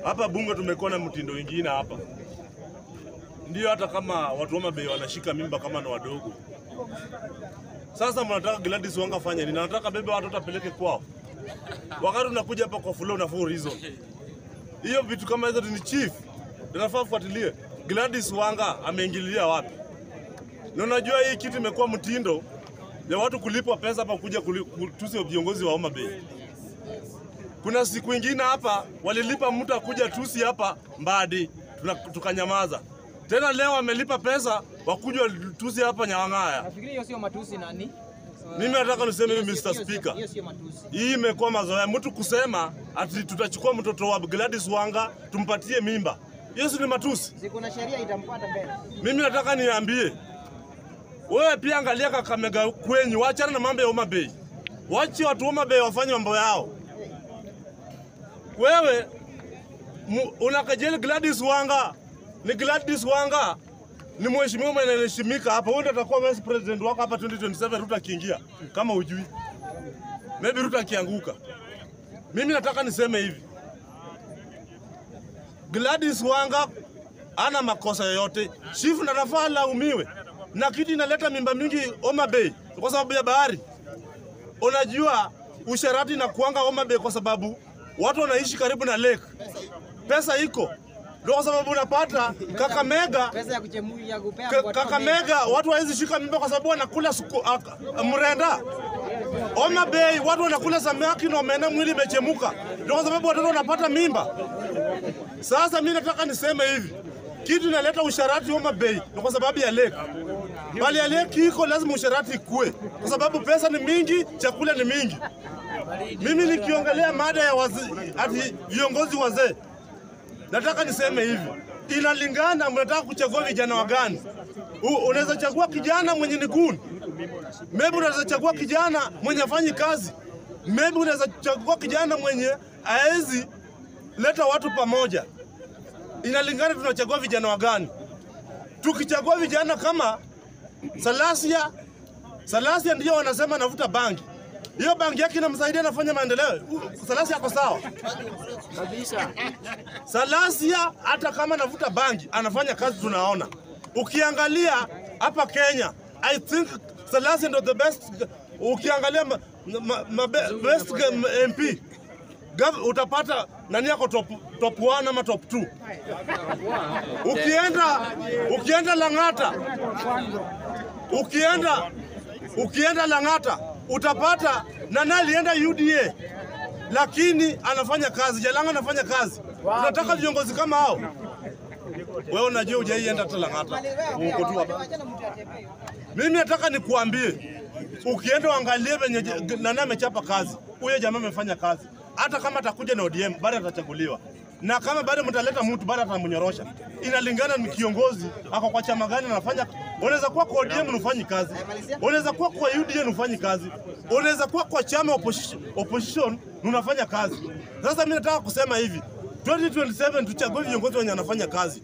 Hapa bunge tumekuwa na mtindo wengine hapa. Ndio hata kama watu wa Homa Bay wanashika mimba kama ni wadogo. Sasa mnataka Gladys Wanga fanya nini? Nataka bebe watoto apeleke kwao. Wakati unakuja hapa kwa flow na for reason. Hiyo vitu kama hizo ni chief. Tunafaa fuatilie. Gladys Wanga ameingilia wapi? Na unajua hii kitu imekuwa mtindo ya watu kulipwa pesa hapa kuja kutusi viongozi wa Homa Bay. Kuna siku ingine hapa walilipa mtu akuja tusi hapa Mbadi, tukanyamaza. Tena leo wamelipa pesa wakuja tusi hapa Nyawang'aya. Nafikiri hiyo sio matusi nani? Mimi nataka niseme hivi Mr. Speaker. Hiyo sio matusi. Hii imekuwa mazoea mtu kusema ati tutachukua mtoto wa Gladys Wanga tumpatie mimba. Hiyo si ni matusi. Si kuna sheria itampata mbele. Mimi nataka niambie wewe pia angalia Kakamega kwenyu, waachana na mambo ya Homa Bay. Wache watu Homa Bay wafanye mambo yao. Wewe unakejeli Gladys Wanga. Ni Gladys Wanga ni mheshimiwa mwenye anaheshimika hapa. Wewe ndio utakuwa vice president wako hapa 2027 Ruto akiingia, kama hujui. Maybe Ruto akianguka. Mimi nataka niseme hivi. Gladys Wanga ana makosa yoyote. Chief na nafaa laumiwe. Na kitu inaleta mimba mingi Homa Bay kwa sababu ya bahari. Unajua usherati na kuanga Homa Bay kwa sababu watu wanaishi karibu na lake. Pesa iko. Ndio kwa sababu unapata Kakamega, pesa ya kuchemulia kupea Kakamega watu hawezi shika mimba kwa sababu wanakula mrenda. Homa Bay watu wanakula samaki na omena, mwili imechemuka. Ndio kwa sababu watoto wanapata mimba. Sasa mimi nataka niseme hivi. Kitu inaleta usharati Homa Bay ni kwa sababu ya lake. Bali ya lake iko lazima usharati ikue kwa sababu pesa ni mingi, chakula ni mingi. Mimi nikiongelea mada ya ati viongozi wazee, nataka niseme hivi. Inalingana mnataka kuchagua vijana wa gani. Unaweza chagua kijana mwenye ni goon. Maybe unaweza chagua kijana mwenye hafanyi kazi. Maybe unaweza chagua kijana mwenye haezi leta watu pamoja. Inalingana tunachagua vijana wa gani. Tukichagua vijana kama Salasia, Salasia ndio wanasema anavuta bangi. Hiyo bangi yake inamsaidia anafanya maendeleo. Salasia ako sawa. Kabisa. Salasia hata kama anavuta bangi anafanya kazi tunaona. Ukiangalia hapa Kenya, I think Salasia ndio the best. Ukiangalia best MP utapata nani yako top 1 ama top 2. Ukienda Lang'ata, ukienda Lang'ata utapata nani alienda UDA lakini anafanya kazi. Jalanga anafanya kazi. Tunataka viongozi kama hao. Wewe unajua hujaienda hata Lang'ata. Uko tu hapa. Mimi nataka nikuambie, ukienda uangalie venye nani amechapa kazi. Huyo jamaa amefanya kazi. Hata kama atakuja na ODM bado atachaguliwa. Na kama bado mtaleta mtu bado atamnyorosha. Inalingana ni kiongozi ako kwa chama gani anafanya. Unaweza kuwa kwa ODM unafanyi kazi. Unaweza kuwa kwa UDA unafanyi kazi. Unaweza kuwa kwa chama opposition unafanya kazi. Sasa mimi nataka kusema hivi, 2027 tuchague viongozi wenye wanafanya kazi.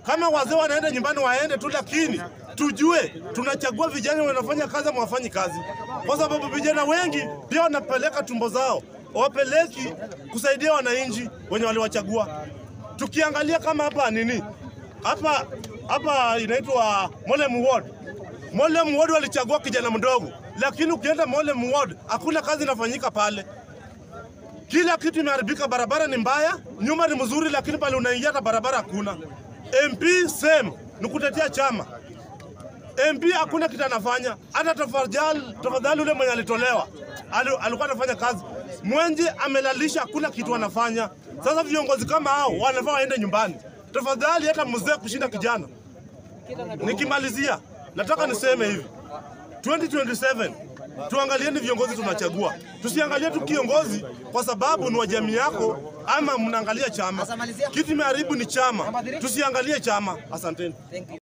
Kama wazee wanaenda nyumbani waende tu, lakini tujue tunachagua vijana wanafanya kazi ama wafanyi kazi. Kwa sababu vijana wengi pia wanapeleka tumbo zao. Wapeleki kusaidia wananchi wenye waliwachagua. Tukiangalia kama hapa nini? Hapa inaitwa Molem Ward. Molem Ward walichagua kijana mdogo, lakini ukienda Molem Ward hakuna kazi inafanyika pale. Kila kitu imeharibika, barabara ni mbaya, nyumba ni mzuri lakini pale unaingia hata barabara hakuna. MP same, ni kutetea chama. MP hakuna kitu anafanya. Hata tafadhali yule mwenye alitolewa alikuwa anafanya kazi. Mwenje amelalisha, hakuna kitu anafanya. Sasa viongozi kama hao wanafaa waende nyumbani. Tafadhali hata mzee kushinda kijana. Nikimalizia, nataka niseme hivi. 2027 tuangalieni viongozi tunachagua. Tusiangalie tu kiongozi kwa sababu ni wa jamii yako ama mnaangalia chama. Kitu imeharibu ni chama. Tusiangalie chama. Asanteni.